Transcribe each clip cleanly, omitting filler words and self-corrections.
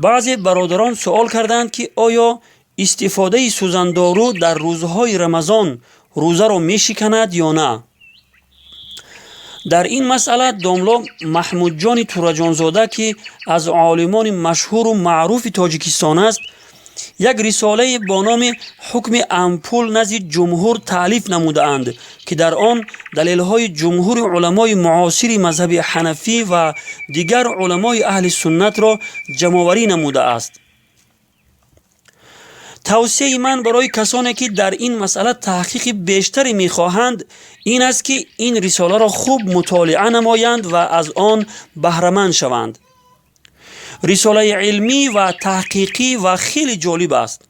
Баъзе бародарон суол карданд, ки оё истифодаи сӯзандору дар рӯзҳои Рамазон рӯзаро мешиканад ё на. Дар ин масъала домло Маҳмудҷони Тураҷонзода, ки аз олимони машҳуру маъруфи Тоҷикистон аст, як рисолае бо номи «Ҳукми ампул назди ҷумҳур» таълиф намудаанд, ки дар он далелҳои ҷумҳури уламои муосири мазҳаби ҳанафӣ ва дигар уламои аҳли суннатро ҷамъоварӣ намудааст. Тавсияи ман барои касоне, ки дар ин масъала таҳқиқи бештаре мехоҳанд, ин аст, ки ин рисоларо хуб мутолиа намоянд ва аз он баҳраманд шаванд. Рисолаи илмӣ ва таҳқиқӣ ва хеле ҷолиб аст.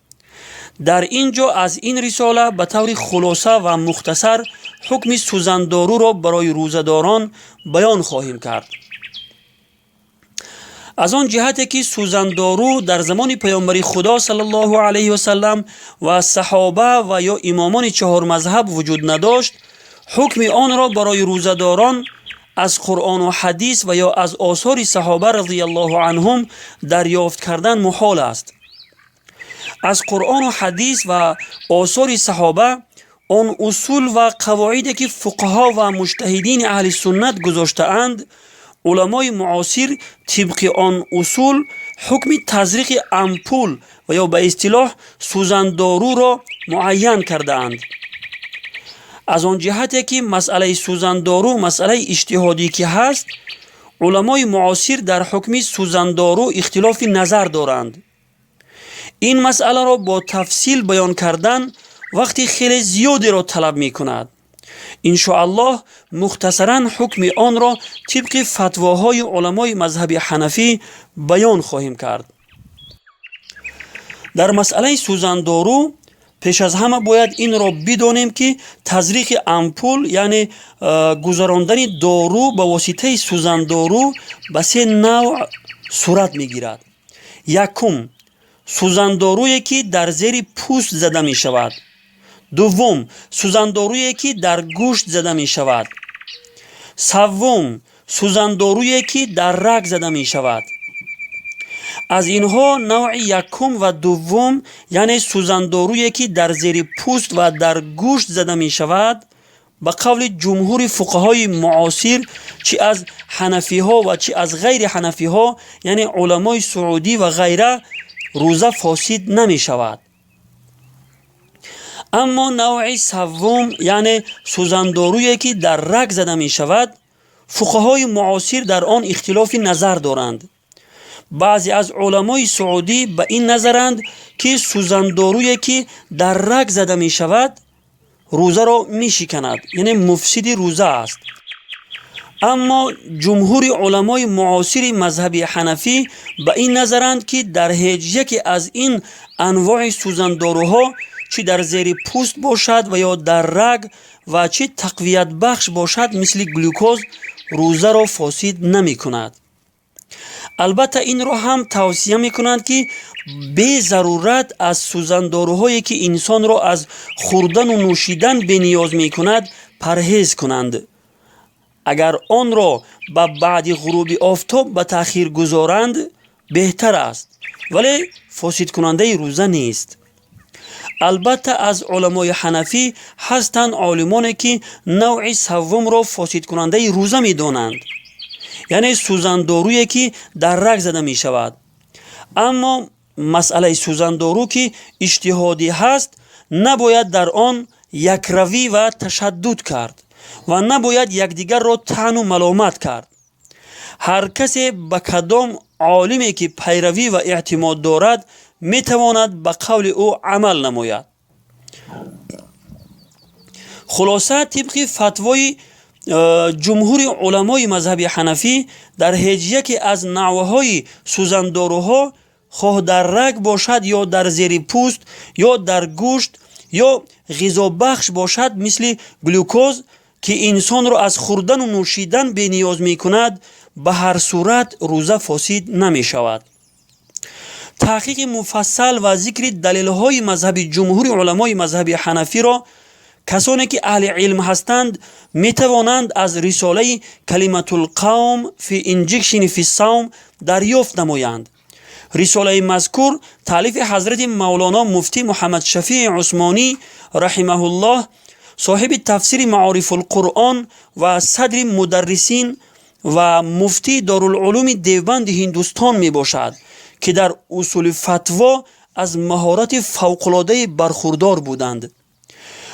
Дар ин ҷо аз ин рисола ба таври хулоса ва мухтасар ҳукми сӯзандоруро барои рӯзадорон баён хоҳем кард. Аз он ҷиҳате, ки сӯзандору дар замони Паёмбари Худо саллаллоҳу алайҳи васалам ва саҳоба ва ё имомони чаҳормазҳаб вуҷуд надошт, ҳукми онро барои рӯзадорон аз Қуръону ҳадис ва ё аз осори саҳоба разияллоҳу анҳум дарёфт кардан муҳол аст. Аз Қуръону ҳадис ва осори саҳоба он усул ва қавоиде, ки фуқаҳо ва муҷтаҳидини аҳли суннат гузоштаанд, уламои муосир тибқи он усул ҳукми тазриқи ампул ва ё ба истилоҳ сӯзандоруро муайян кардаанд. Аз он ҷиҳате, ки масъалаи сӯзандору масъалаи иҷтиҳодӣ ки ҳаст, уламои муосир дар ҳукми сӯзандору ихтилофи назар доранд. Ин масъаларо бо тафсил баён кардан вақти хеле зиёдеро талаб мекунад. Иншоаллоҳ, мухтасаран ҳукми онро тибқи фатвоҳои уламои мазҳаби ҳанафӣ баён хоҳем кард. Дар масъалаи сӯзандору пеш аз ҳама бояд инро бидонем, ки тазриқи ампул, яъне гузарондани дору ба воситаи сӯзандору, ба се навъ сурат мегирад. Якум, сӯзандоруе, ки дар зери пӯст зада мешавад. Дуввум, сӯзандоруе, ки дар гӯшт зада мешавад. Саввум, сӯзандоруе, ки дар раг зада мешавад. Аз инҳо навъи якум ва дуввум, яъне сӯзандоруе, ки дар зери пӯст ва дар гӯшт зада мешавад, ба қавли ҷумҳури фуқаҳои муосир, чӣ аз ҳанафиҳо ва чӣ аз ғайри ҳанафиҳо, яъне уламои саудӣ ва ғайра, рӯза фосид намешавад. Аммо навъи саввум, яъне сӯзандоруе, ки дар раг зада мешавад, фуқаҳои муосир дар он ихтилофи назар доранд. Баъзе аз уламои саудӣ ба ин назаранд, ки сӯзандоруе, ки дар раг зада мешавад, рӯзаро мешиканад, яъне муфсиди рӯза аст. Аммо ҷумҳури уламои муосири мазҳаби ҳанафӣ ба ин назаранд, ки дар ҳеҷ яке аз ин анвои сӯзандоруҳо, чӣ дар зери пӯст бошад ва ё дар раг ва чӣ тақвиятбахш бошад, мисли глюкоз, рӯзаро фосид намекунад. Албатта, инро ҳам тавсия мекунанд, ки безарурат аз сӯзандоруҳое, ки инсонро аз хӯрдану нӯшидан бениёз мекунад, парҳез кунанд. Агар онро ба баъди ғуруби офтоб ба таъхир гузоранд, беҳтар аст, вале фосидкунандаи рӯза нест. Албатта, аз уламои ҳанафӣ ҳастанд олимоне, ки навъи саввумро фосидкунандаи рӯза медонанд, яъне сӯзандоруе, ки дар раг зада мешавад. Аммо масъалаи сӯзандору, ки иҷтиҳодӣ ҳаст, набояд дар он якравӣ ва ташаддуд кард ва набояд якдигарро таъну маломат кард. Ҳар касе ба кадом олиме, ки пайравӣ ва эътимод дорад, метавонад ба қавли ӯ амал намояд. Хулоса, тибқи фатвои ҷумҳури уламои мазҳаби ҳанафӣ, дар ҳеҷ яке аз навъҳои сӯзандоруҳо, хоҳ дар раг бошад ё дар зери пӯст, ё дар гӯшт, ё ғизобахш бошад, мисли глюкоз, ки инсонро аз хӯрдану нӯшидан бениёз мекунад, ба ҳар сурат рӯза фосид намешавад. Таҳқиқи муфассал ва зикри далелҳои мазҳаби ҷумҳури уламои мазҳаби ҳанафиро касоне, ки аҳли илм ҳастанд, метавонанд аз рисолаи «Калиматул қавм фи инҷикшини фи савм» дарёфт намоянд. Рисолаи мазкур таълифи ҳазрати Мавлоно муфтӣ Муҳаммадшафии Усмонӣ раҳимаҳуллоҳ, соҳиби тафсири Маорифулқуръон ва садри мударрисин ва муфтии Дорулулуми Девбанди Ҳиндустон мебошад, ки дар усули фатво аз маҳорати фавқулоддае бархурдор буданд.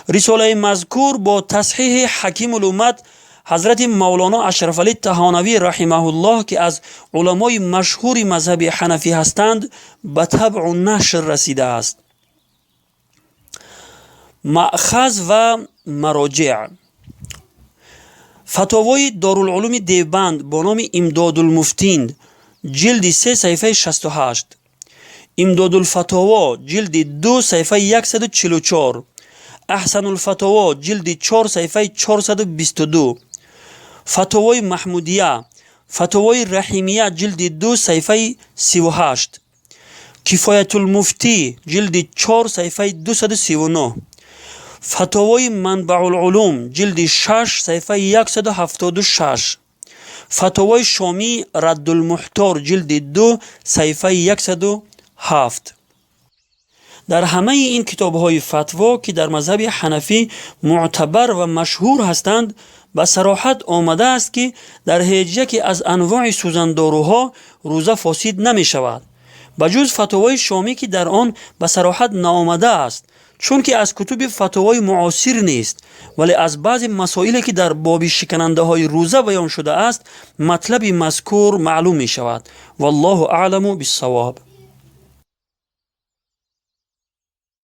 Рисолаи мазкур бо тасҳиҳи Ҳакимулуммат ҳазрати Мавлоно Ашрафалӣ Таҳонавӣ раҳимаҳуллоҳ, ки аз уламои машҳури мазҳаби ҳанафӣ ҳастанд, ба табъу нашр расидааст. Маъхаз ва мароҷеъ: Фатовои Дорулулуми Девбанд бо номи Имдодулмуфтин, ҷилди 3, саҳифаи 68, Имдодулфатово, ҷилди 2, саҳифаи 144, Аҳсанулфатово, ҷилди 4, саҳифаи 422, Фатовои Маҳмудия, Фатовои Раҳимия, ҷилди 2, саҳифаи 38, Кифоятулмуфтӣ, ҷилди 4, саҳифаи 239, Фатовои Манбаъулулум, ҷилди 6, саҳифаи 176, Фатовои Шомӣ Раддулмуҳтор, ҷилди 2, саҳифаи 107. Дар ҳамаи ин китобҳои фатво, ки дар мазҳаби ҳанафӣ мӯътабар ва машҳур ҳастанд, ба сароҳат омадааст, ки дар ҳеҷ яке аз анвои сӯзандоруҳо рӯза фосид намешавад, ба ҷуз фатвои Шомӣ, ки дар он ба сароҳат наомадааст, чунки аз кутуби фатвои муосир нест, вале аз баъзе масоиле, ки дар боби шиканандаҳои рӯза баён шудааст, матлаби мазкур маълум мешавад. Валлоҳу аъламу биссавоб.